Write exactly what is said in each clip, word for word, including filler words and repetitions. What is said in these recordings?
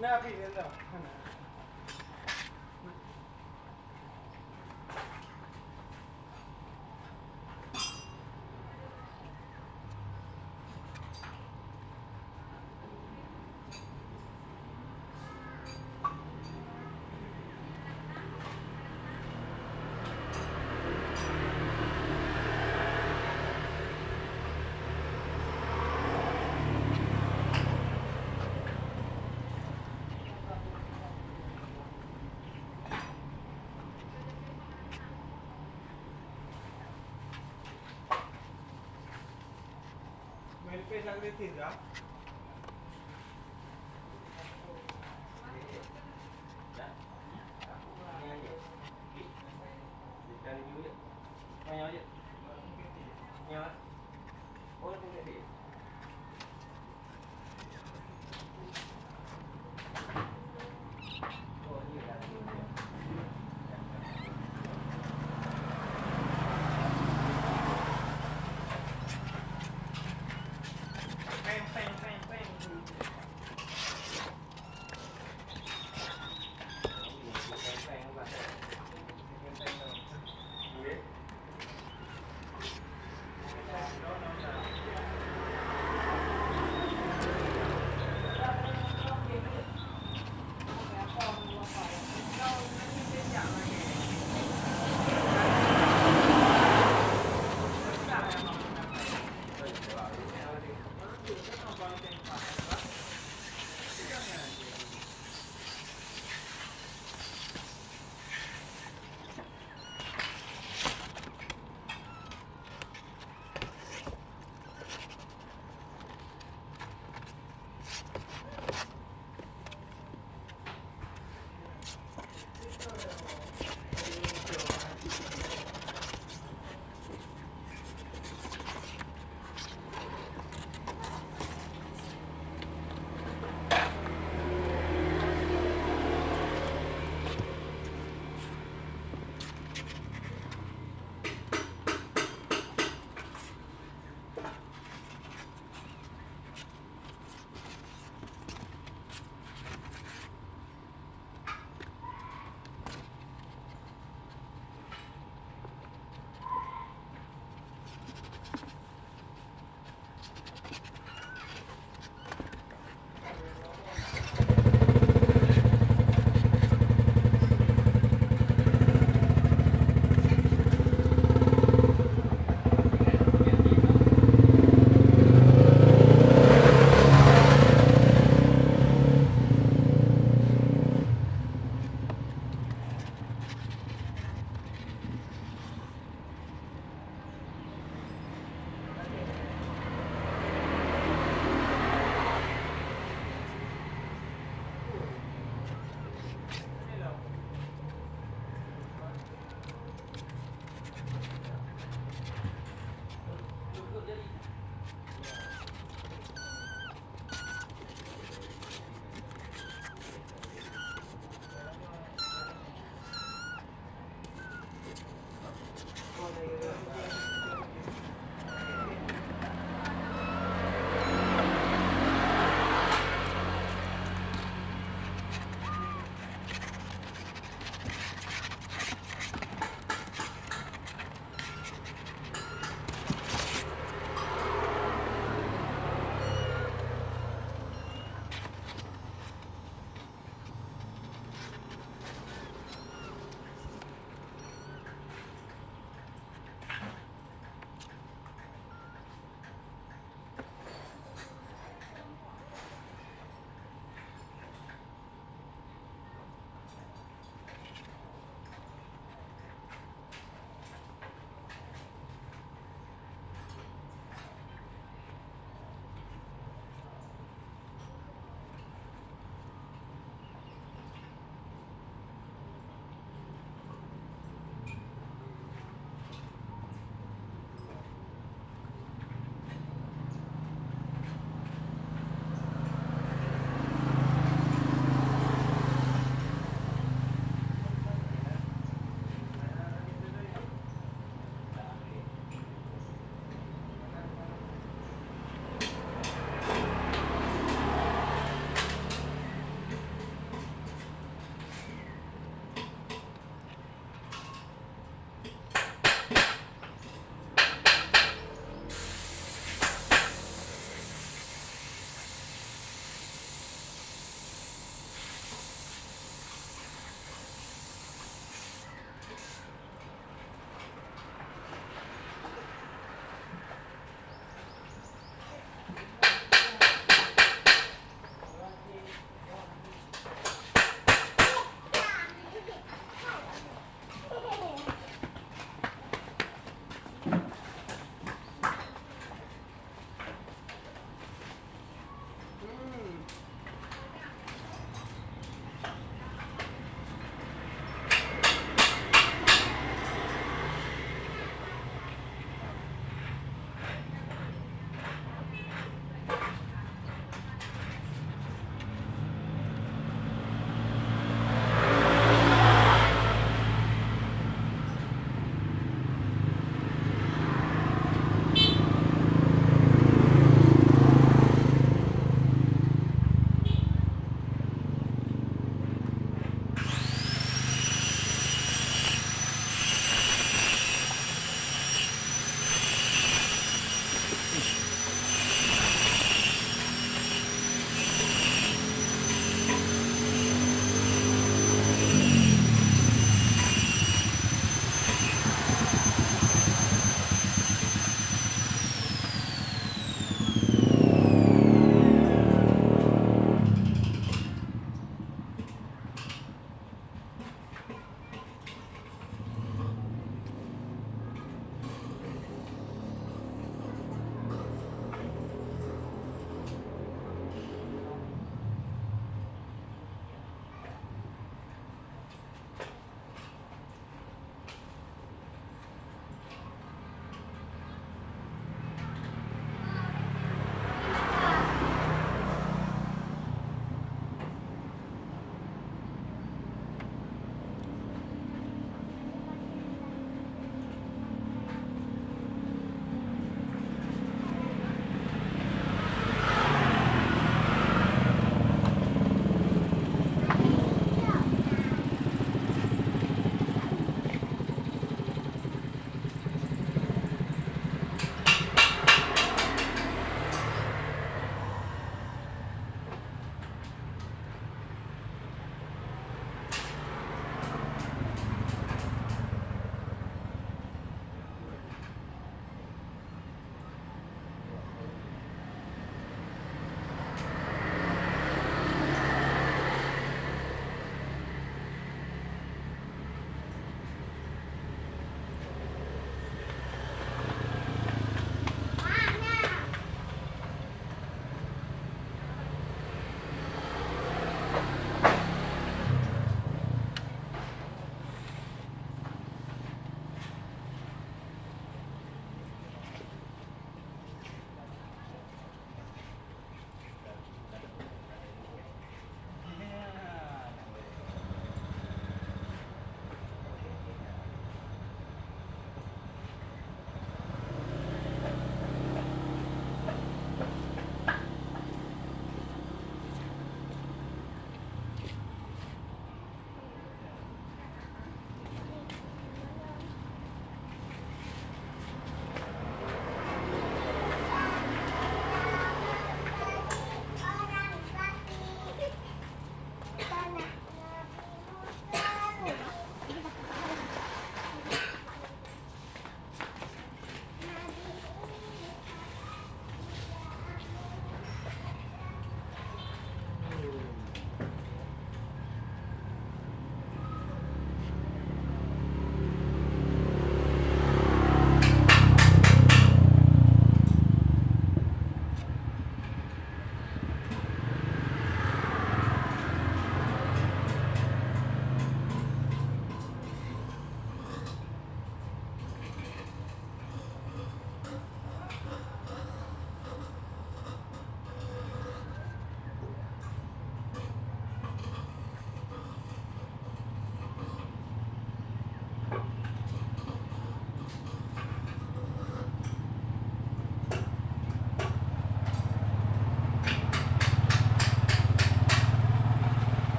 Na pih, na.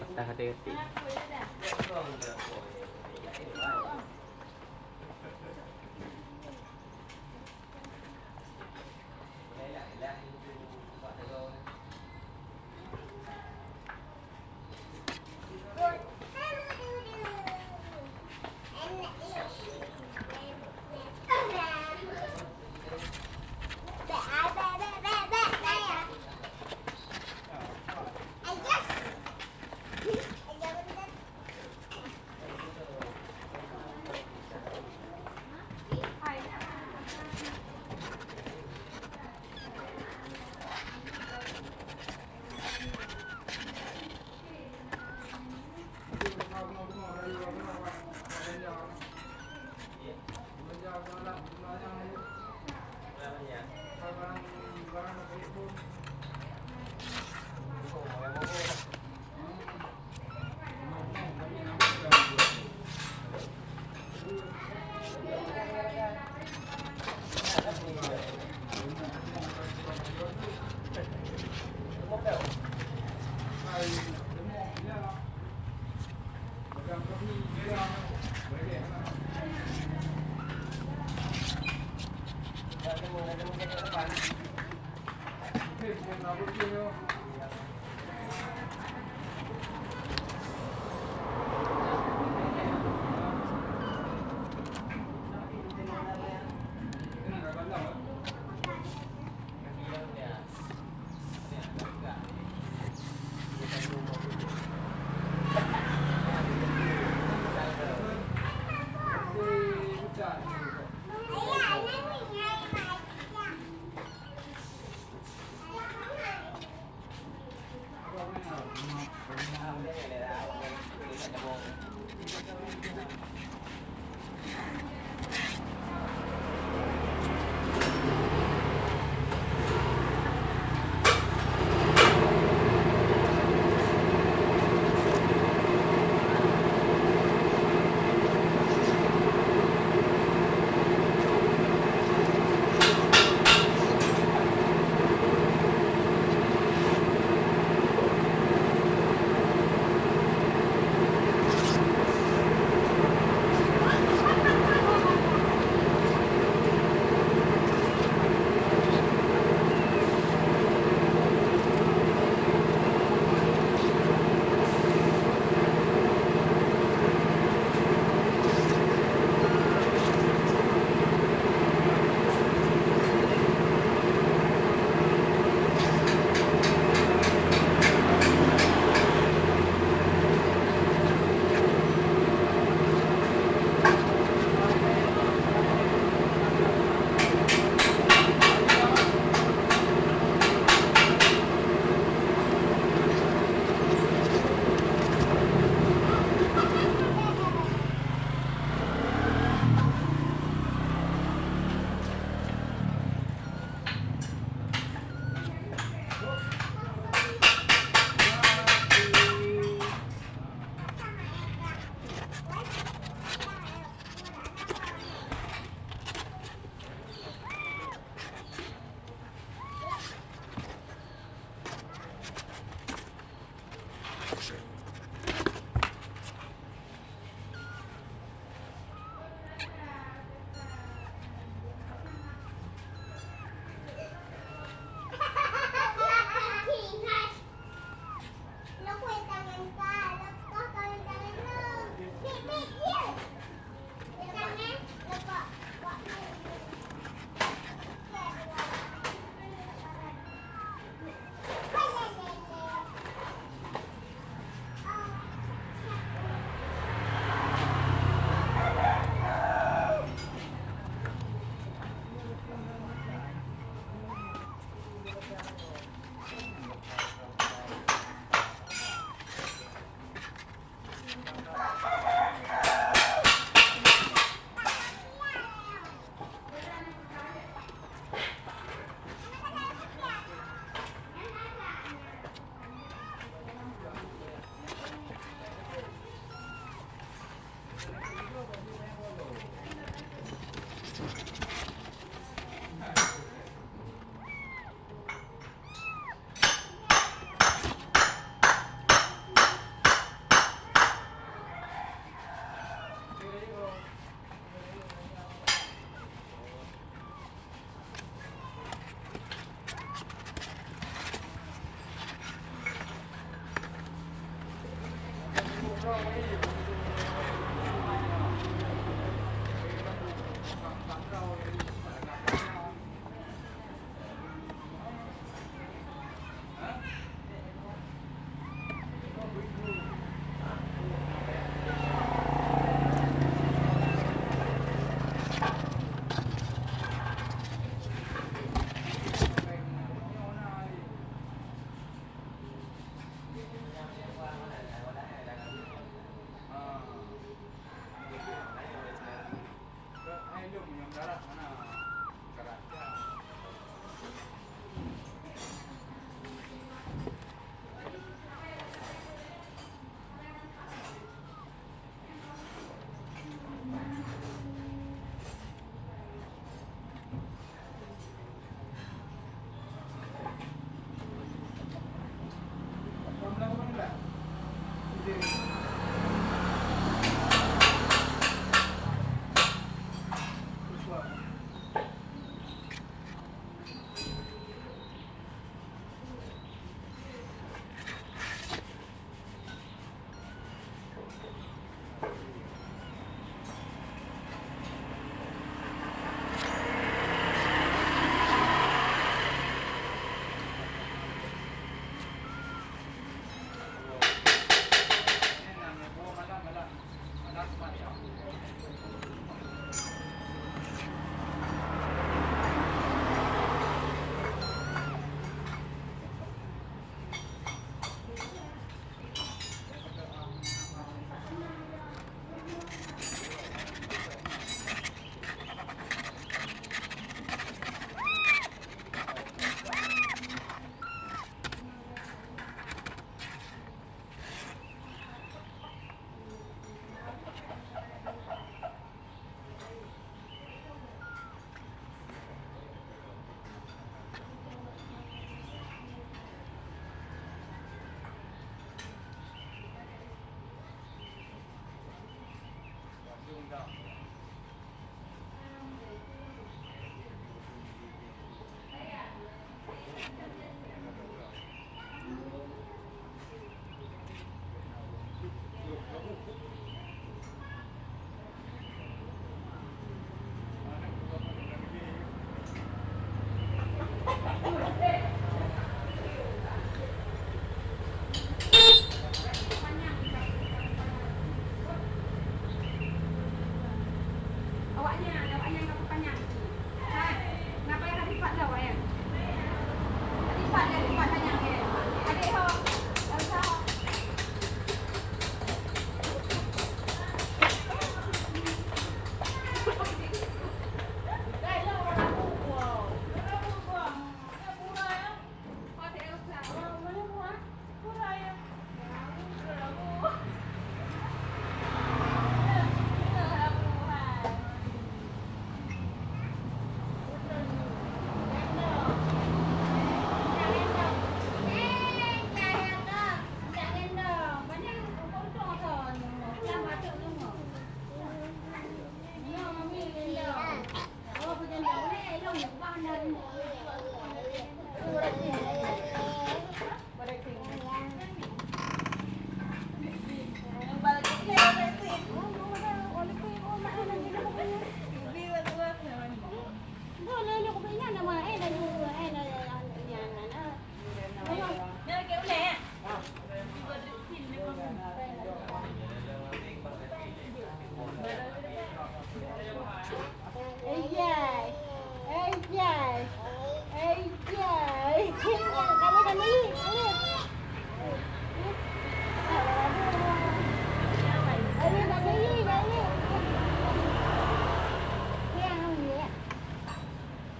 Patah hati-hati.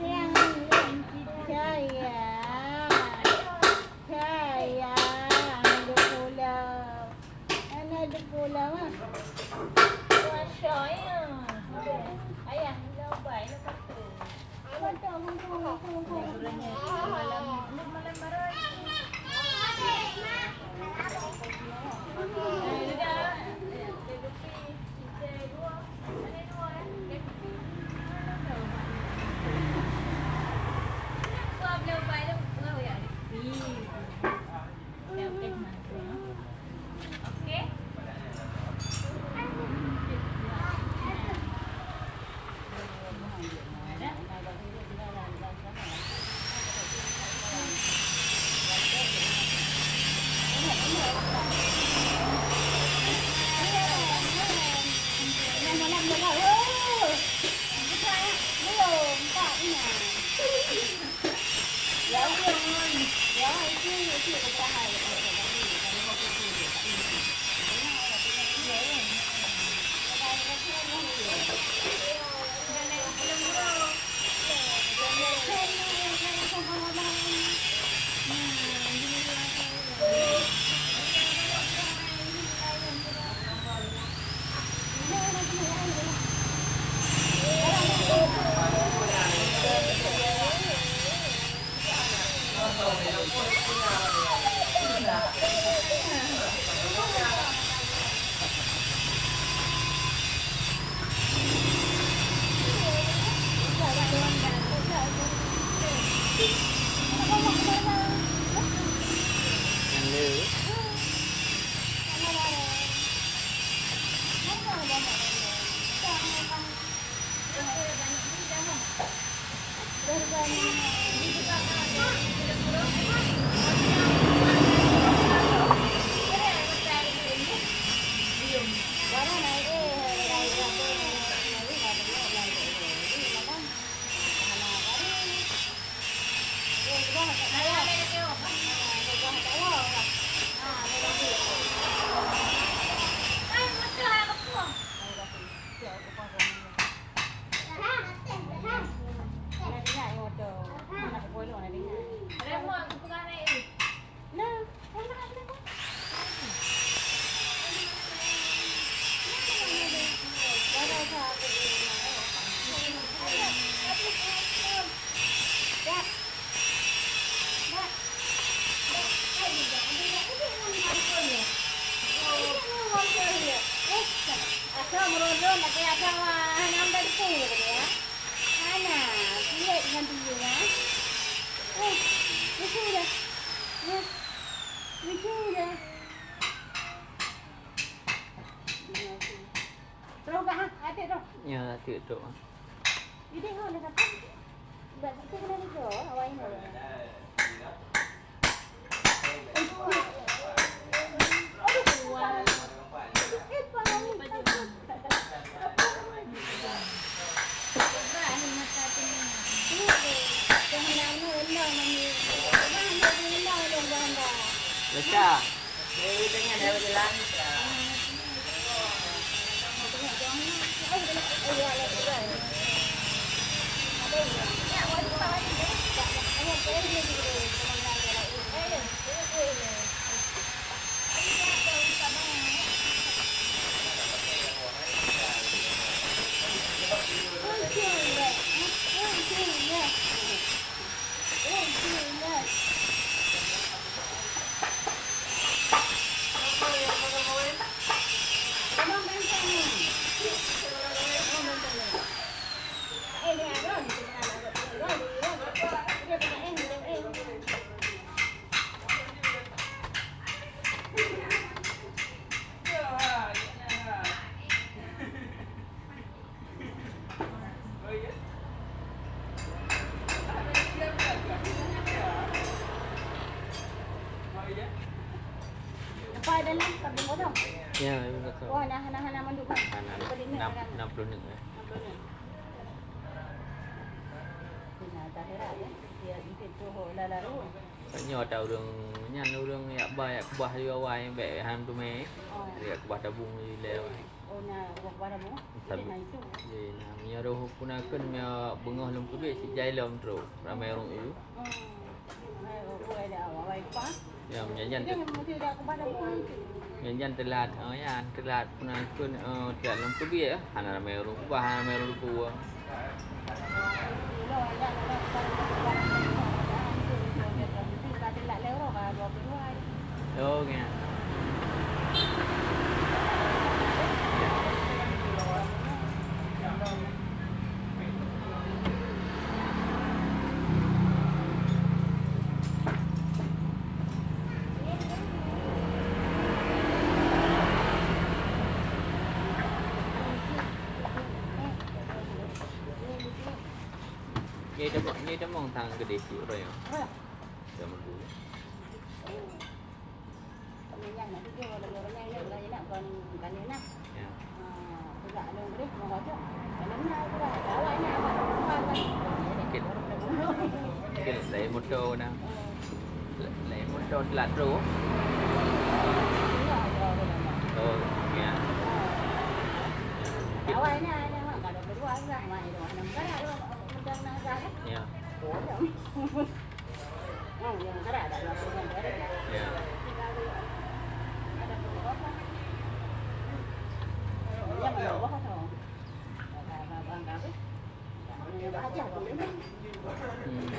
Sayang, sayang, sayang. Sayang, anak dek pulang. Anak dek pulang, ah. Masya Allah. Ayah, hilang ubat, hilang kartu. Malam, malam baru. Asai meurudon, tapi asai hana meuteupeu, ya. Hana, piet ngon tuyue, ya. Eh, lucu dah. Eh, lucu dah. Terus dah, ha? Adik tu. Ya, adik tu. Jadi, ha, dah sampai. Leca. Ya, lima belas tahun. Wah, nah, nah, nah, mandum, kan? Ah, nah, enam puluh enam, eh. Enam puluh enam. Nah, tak heran, ya. Dia mungkin tu, oh, lah, lah, oh. Nyoe ata ureueng nyan, ureueng yak ba, yak keubah di awai, bèk han teumé. Oh. Yak keubah tabong di lé awai. Oh, na keubah tabong? Tabong. Jadi, na itu. Jadi, na meunyoe roh puna kheun, meunyoe beungoh lom keubiet, sijai lom trok. Ramé ureueng yu. Hmm. Ramé ureueng yu, ada awai keubah. Ya, meunyan. Jadi, mesti ada keubah tabong itu. Nyan, nyan teulat, oh, nyan teulat. Puna kheun, oh, teulat lom keubiet, hana ramé ureueng keubah, hana ramé ureueng keubah. Oh, nyan. Nyoe tamong, nyoe tamong thang keudeh cit uroe nyoe. Dah minggu. Ya. Mungkin, mungkin laén moto na. Laén moto teulat trok. Oh, ya. Ya. Ya. Hmm.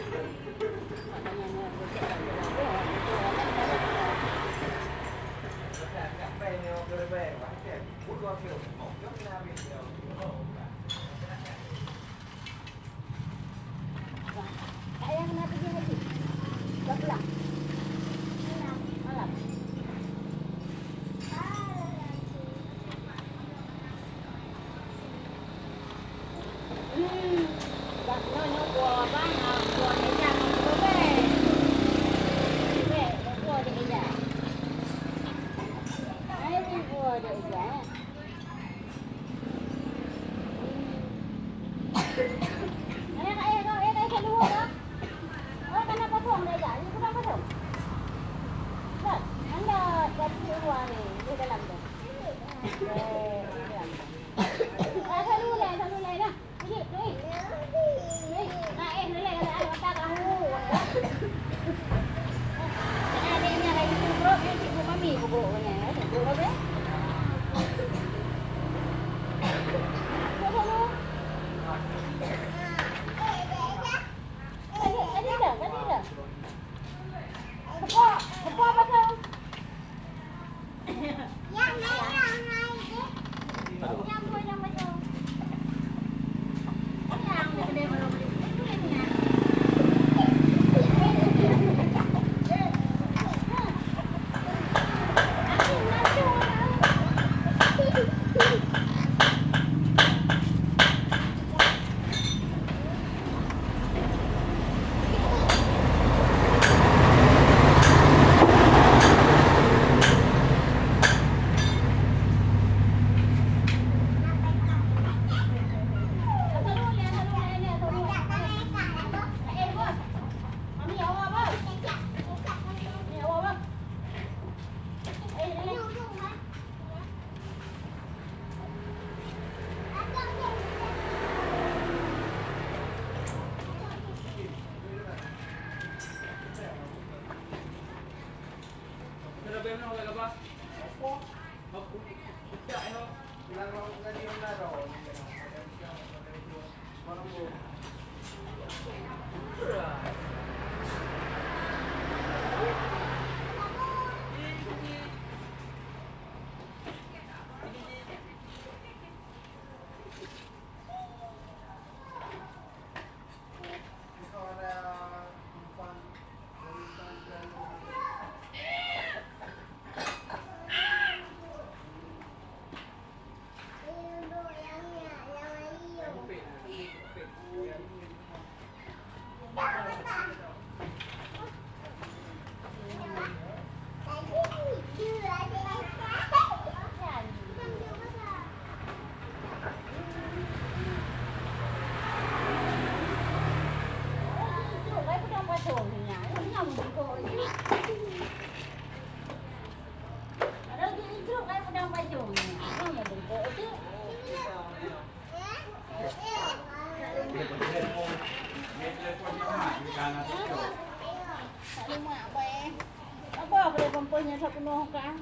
Pokoknya tak penuh kan?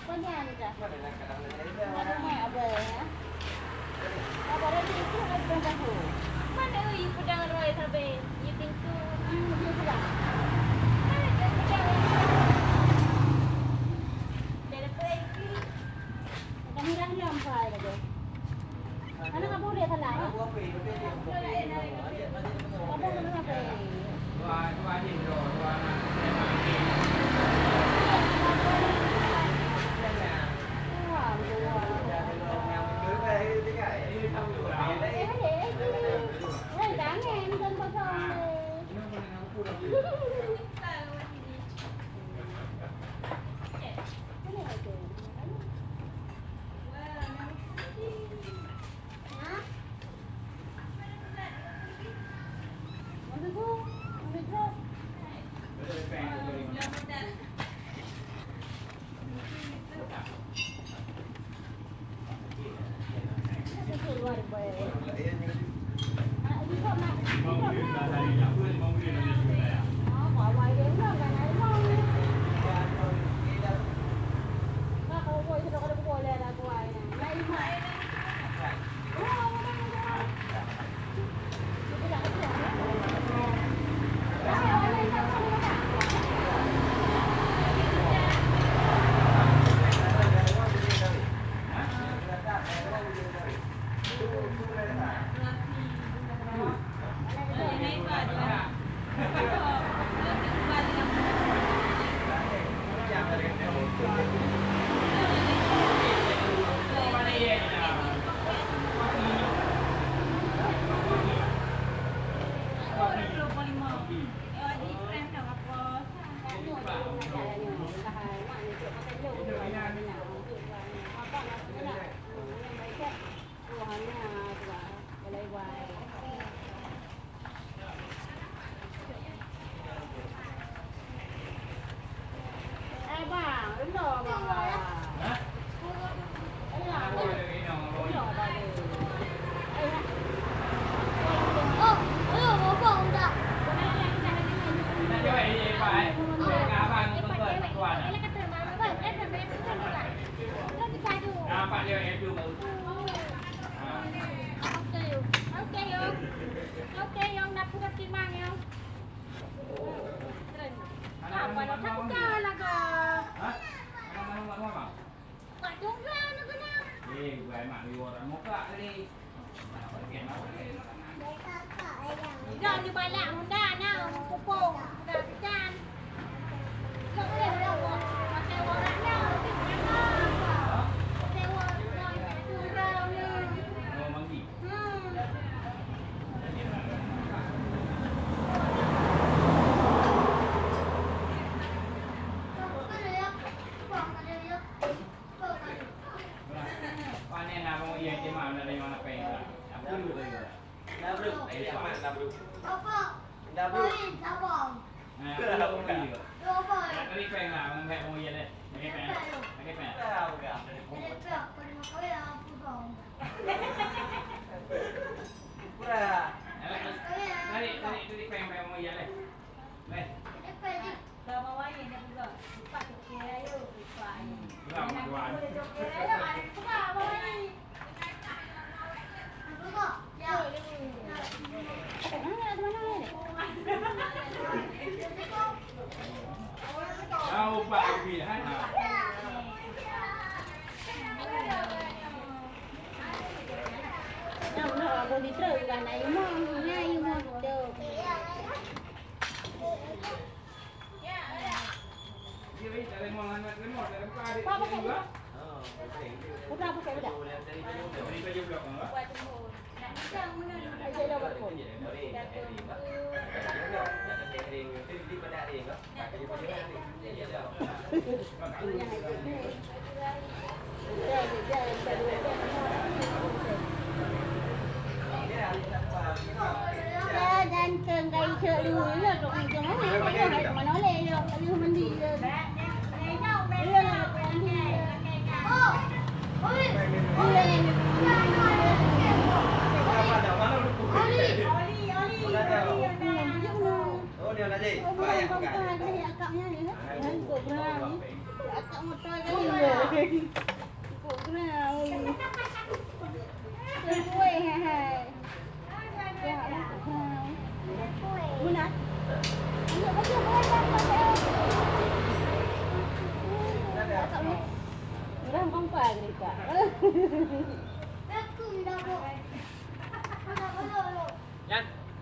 Pokoknya ni dah. Ada mai abang ya. Abang dah itu dah dah tahu. Mana ui pedang roy sabe? Ye pintu. Hmm, dia pulang. Mana dia pedang? Dia dah pergi. Dah murah lampai dah. Anak apa boleh salah? Apa boleh salah? Nyan,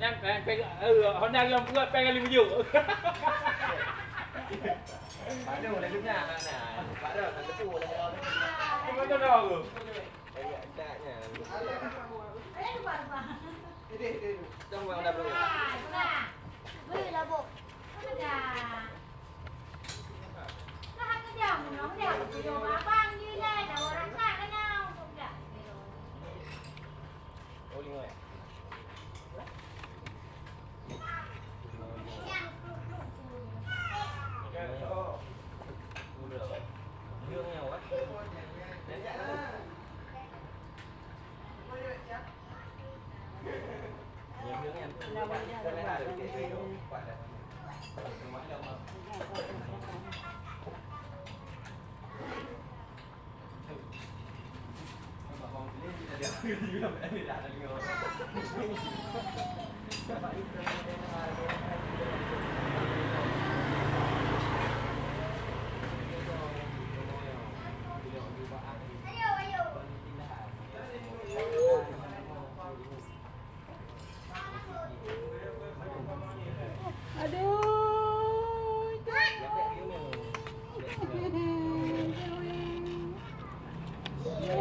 nyan, eh, peng, eh, Honda lom peugot peng kali meujok. Baru dah kena, nah, baru dah tepu dah. Apa tu dah tu? Eh, tak nyan. Dah buat Honda belum? Aduh. Ya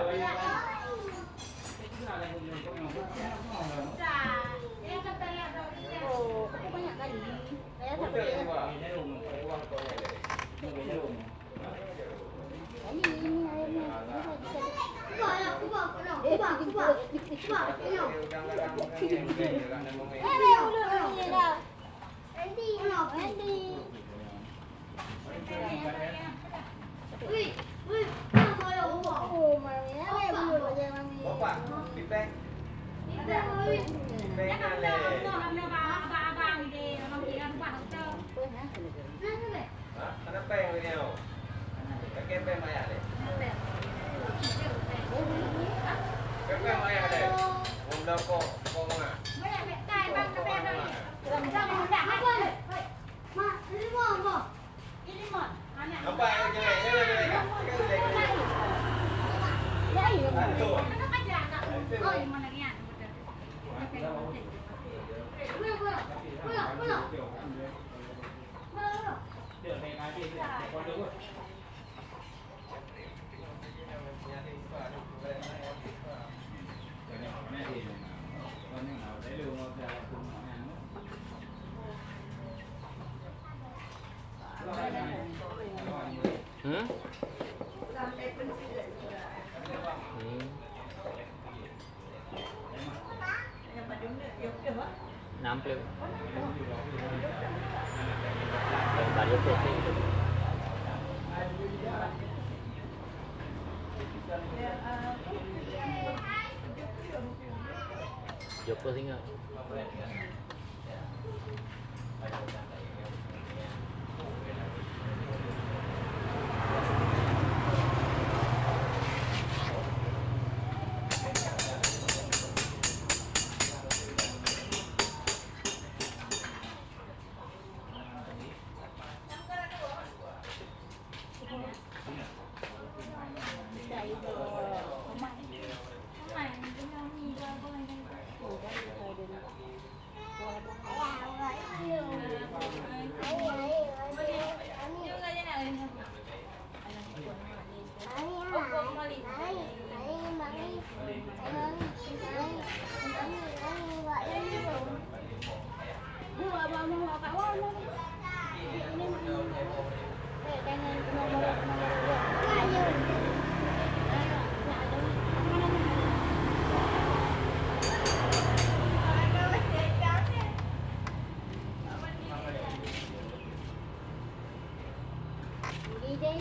Allah. Ha? Hana péng lagèe nyoe. Pakai péng mayah lé. Pakai péng mayah lé. Ngon bloe kok, kok bunga. Nampak, eh, jelek, jelek, jelek. Aduh. Hmm? Hmm. Nam ploh. Jopos ingat.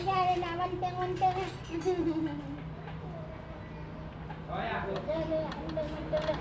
Dia nak manteng-manteng, eh. Oh, ya. Dia nak manteng-manteng.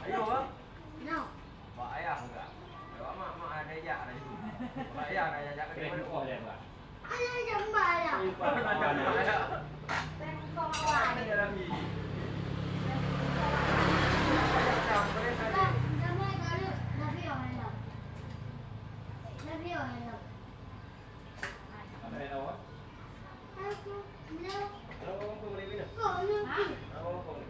Ayo, Bang. Bak ayah enggak? Bak mak, mak ada jak dah itu. Bak ayah dah jak kat mana? Ada jambal lah. Ada dalam ni. Dah, dah mai kalau dah biar lah. Dah biar lah. Apa dia tahu? Aku belum. Kalau orang tu boleh minum. Kau belum. Ha? Kalau orang tu boleh.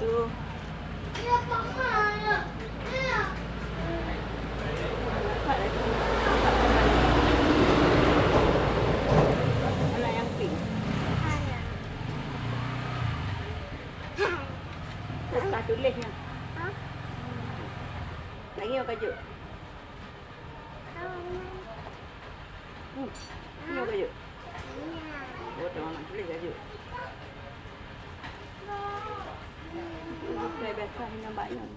Tu. Anak yang pink. Terus lah tulis nya. Lagi yang kajut. Hmm. Nyoe kajut. Oh, tengok nak tulis kajut. Bukan biasa hina bak nyoe.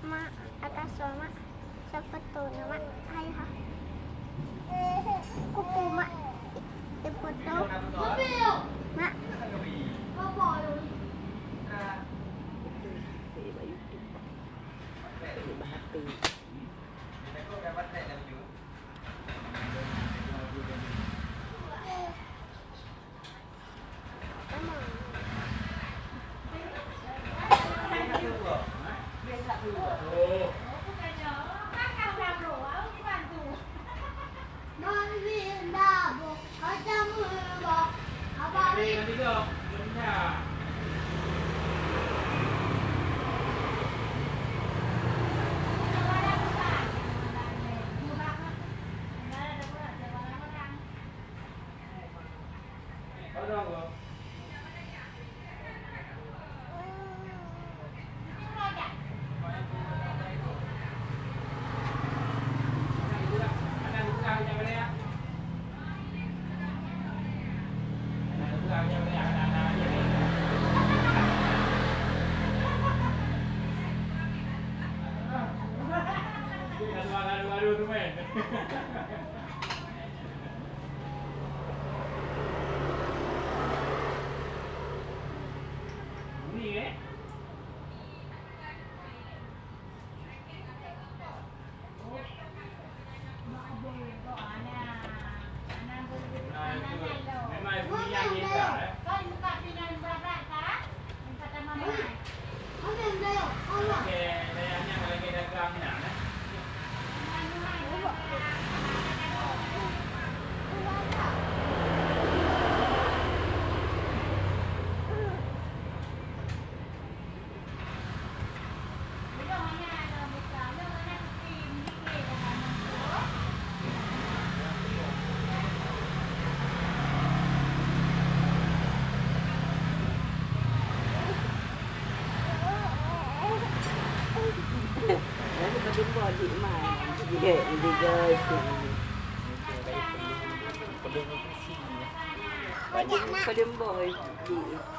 Mak, atas soe, Mak? Siapa tu nama? Hai, ha. Kupu, Mak. Siapa tu? Mak.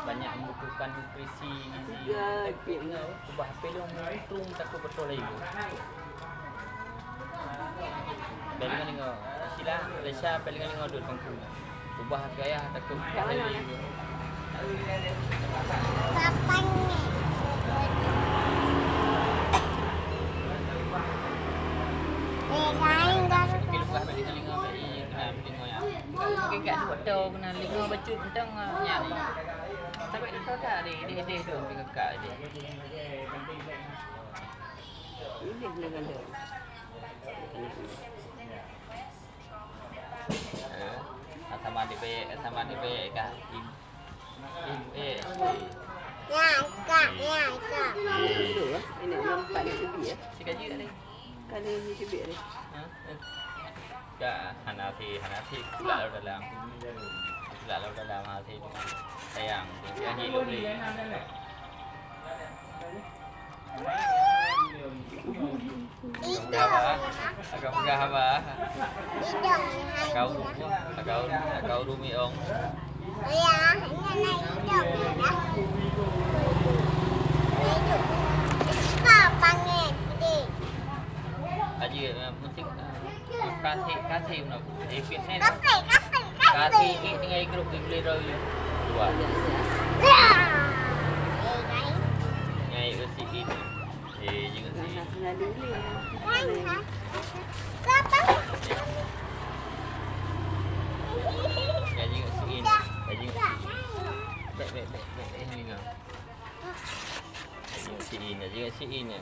Banyak membutuhkan nutrisi gizi. Tiga, kubah H P lôn mutung takot beutôi lagi. Pèng lingo-lingo. Sila, Lesha, pèng lingo-lingo dot pangku. Kubah H P ayah takot beutôi lagi. Semakin kubah pèng lingo-lingo, pèng lingo-lingo ya. Mungkin kat dua tu kena lingo bacut untang nyan. Tapi tu tak ada, dia, dia tu pergi kakak dia. Ini dengan dia. Eh, sama adik baik, sama adik baik kah? Im, im, eh. Ya, kak, ya, kak. Dulu, eh. Ini nampak ni sedih, eh. Sikaji ada. Kali ni cubit ni. Ha? Eh. Ka, hana si, hana si. Pulak lom dalam. Pulak lom dalam, ha, si. Sayang, dia hidup ni. Peugah haba. Agak peugah haba. Agak urut, agak urut, agak urut mi ong. Aji, eh, mesti, eh, kasih, kasih, no. Eh, fitness. Kasih, kasih, kasih. Kasih, eh, tinggal grup, eh, boleh tahu. Dua. Ya. Ngai, eh, si, eh. Eh, jingok si. Nah, sengaja boleh. Ngai, jingok si, eh. Ngai, jingok si. Bek, bek, bek, bek, eh, ni kau. Ngai, jingok si, eh, ngai, jingok si, eh, ni.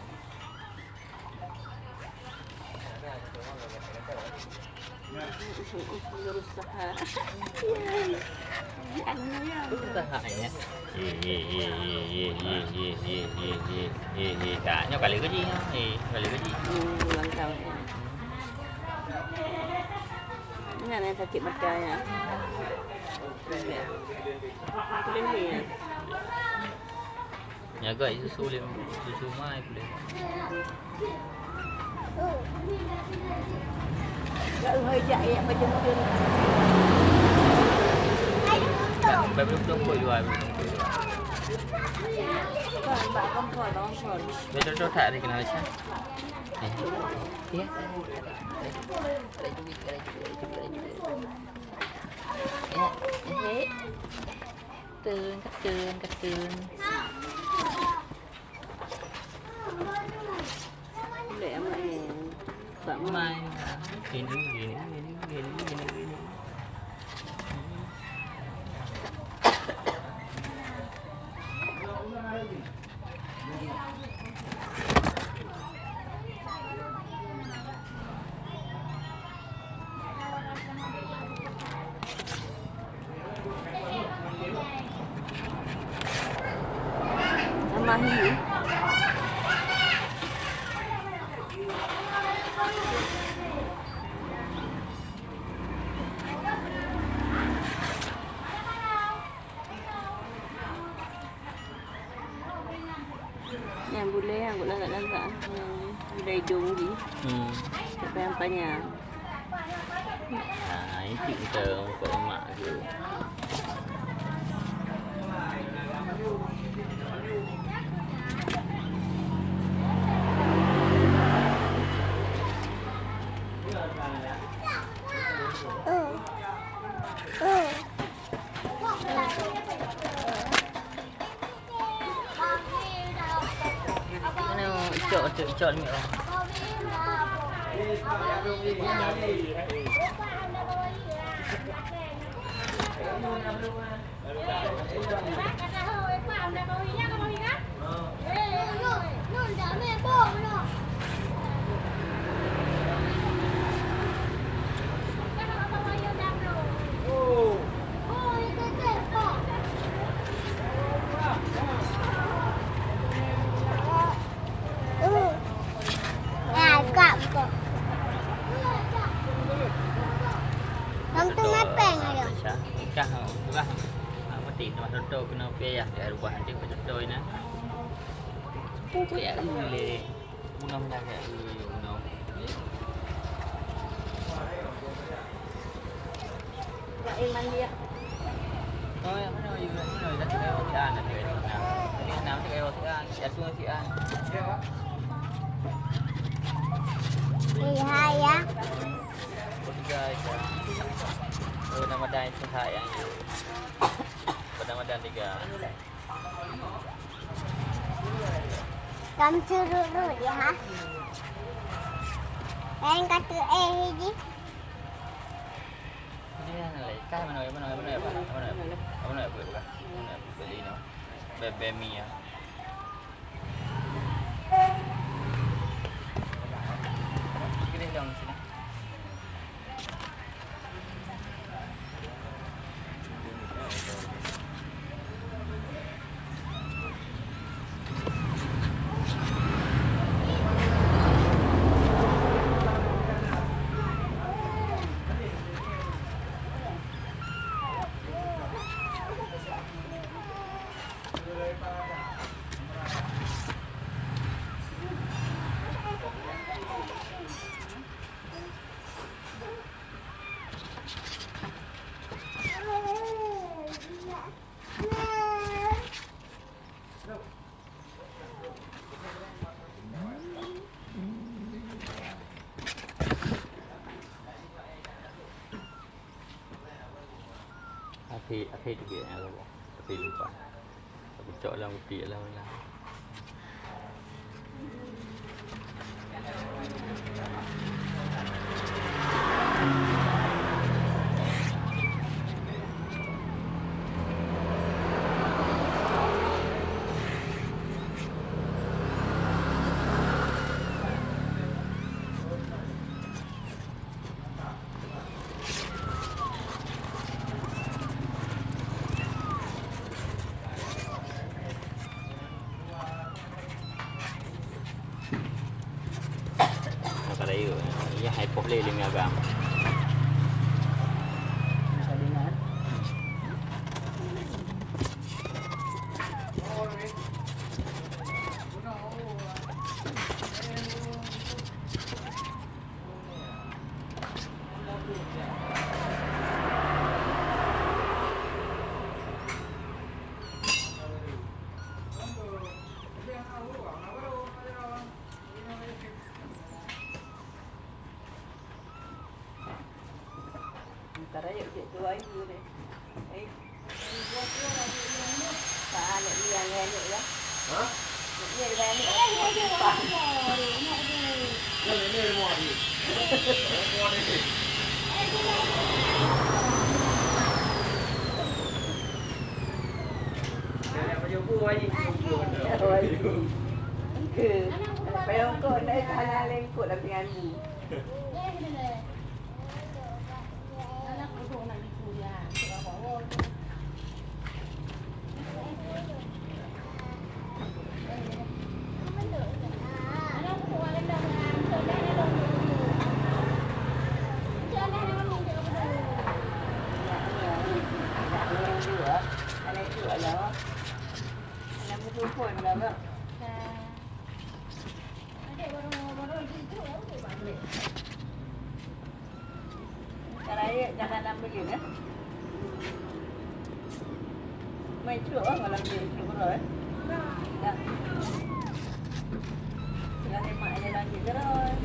Berusaha. Berusaha, ya. Ye, ye, ye. Ye, ye. Tak, nyoe kali gaji, nyoe. Eh, kali gaji. Hmm, ulang tahun, ya. Ingat yang sakit mata, ya. Boleh, ya. Nyaga susu lem, susu mai pulih. Bak belum tungkoi luar, belum tungkoi luar. Bak kompor, bak kompor. Betul tu tak ada kena macam. Eh. Ya. Ada duit, ada duit, ada duit, ada duit. Ya. Eh. Katun, katun, katun. Lek amat ni. Bak mai. Ini, ini, ini, ini, ini, ini. Tambah hiu. Nyang bulèe nyang lagak-lagak, nyang bulèe idong jih. Hmm. Sampai nyang panyang. Ah, itu kita untuk emak tu. Cok, cok, cok ni. Lam tu mapeng ayo. Pecah, pecah. Ah, mati, teuma toto kena payah, ya, rubah nanti betul-betul ini. Pukul ya, uleh. Guna benda kayak gini, guna. Wak Iman dia. Oh, yang mana? Yang mana? Yang mana? Yang mana? Yang mana? Yang mana? Yang mana? Yang mana? Yang mana? Iya, ya. Oh, tiga aja. Oh, nama dah itu hak yang itu. Nama dah tiga. Kam surut-rut ya, ha? Lain kata eh, hiji. Ini yang lain. Kah mana, mana, mana, mana, mana, mana, mana, mana, mana, mana, mana, beli no. Bebe Mia. Gini dong sini. Akhé, akhé teubiet nyang lôn, akhé lumpah. Aku cok lam kupi alah-alah. Maka rayeuk, ya, hai poh lé lé agam. Antara yuk cek tuai dulu deh. Eh. Pak, aneuk ni yang aneuk ya. Hah? Aneuk ni yang aneuk. Yang ini rumah dia. Rumah dia. Saya nak baju bu, Haji. Oh, Haji. Ke. Payung kau nak kalah lengkot lah dengan bu. Ka rayeuk jalan lam buleuen, eh? Mai truk, oh, malam ni truk baru, eh? Dah. Dah lemak jalan je terus.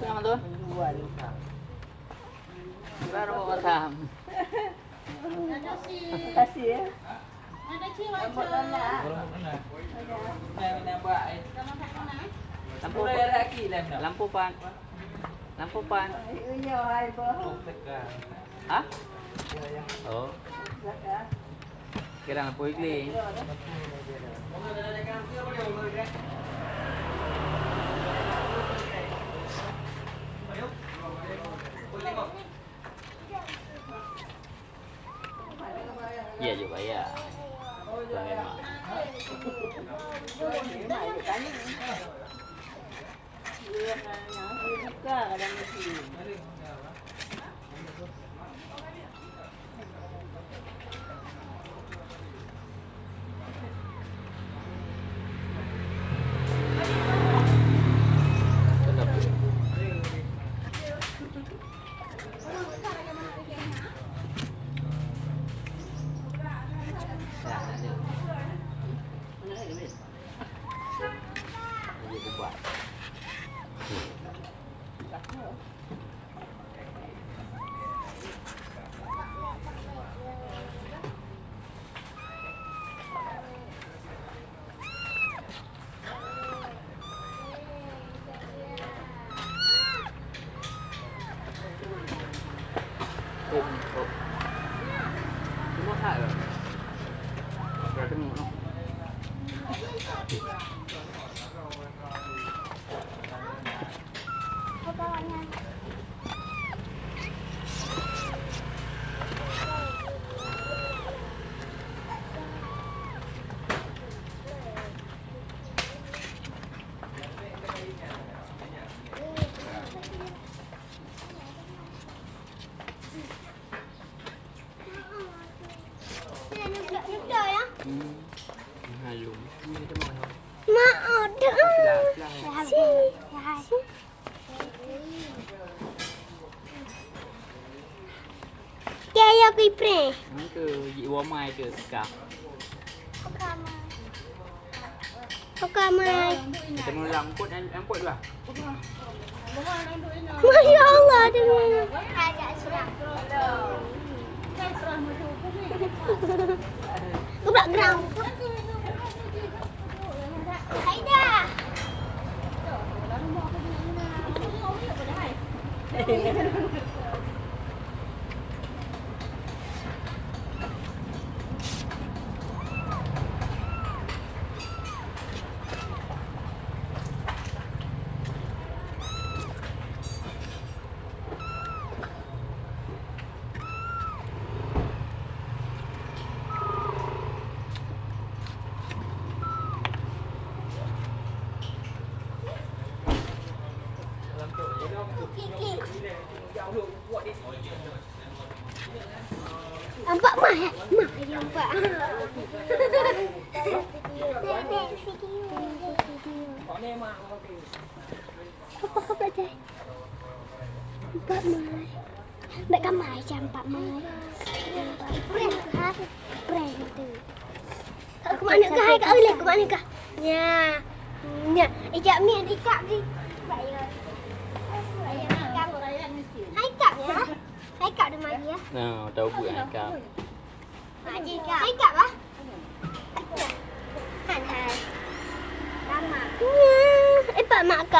Kenapa tu? Baru masam. Makasih ya. Lampu, lampu pan. Lampu pan. Ha? Oh. Kira lampu ikli. Iya juga ya. Memang. Hmm. Halu. Mak, ada. Si. Si. Kaya kui pre. Nang ke ji wamai ke ka. Oka mai. Kita mau langkut, langkut lah. Masya Allah, ada mana? Gebrak gerang. Aida. Nampak mah, eh? Mah, dia nampak. Dek, dek, video, dek, video. Apa kau baca? Nampak mah. Bèk ka mai cam pat mai. Prank ha? Prank tu. Kumat neuk kah, hai kak uleh, kumat neuk kah. Nya. Nya. Ijak miet, ikap di. Hai kap ya. Hai kap di mari ya. Nah, tahu buat hai kap. Hai kap ah. Hai hai. Lama. Nya. Eh, pak mak kak.